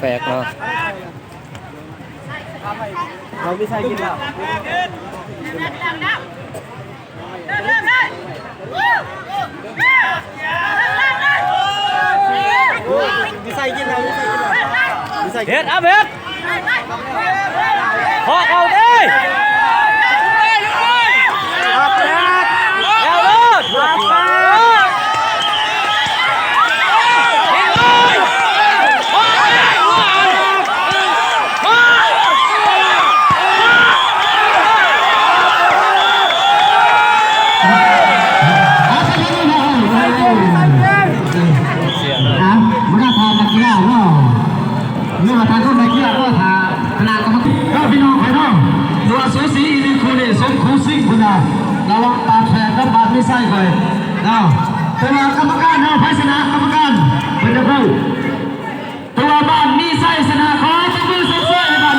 ແປກເນາະ. ເຮົາມີໃສ່ກິນແລ້ວ ມີໃສ່ກິນແລ້ວ ມີໃສ່ກິນແລ້ວ ມີໃສ່ກິນ ເຮັດ ເອົາເຮັດ ເຄາະເຂົ້າເດ້ ແລ້ວໂລດ ເນາະ ມັນກໍຖ້ານັກກິລາເນາະ ຫຼືວ່າຖ້າຄົນນັກກິລາກໍຖ້າຄະນະກຳມະການເນາະ ພີ່ນ້ອງຂ້ອຍເນາະ ຖືວ່າສູສີອີກໜຶ່ງຄູ່ນີ້ ສົມຄູ່ຊິງພຸ້ນນະ ລະຫວ່າງປາກແຂກກັບບ້ານມີໄຊຂ້ອຍເນາະ ແຕ່ວ່າກຳມະການເຮົາໃຜຊະນະ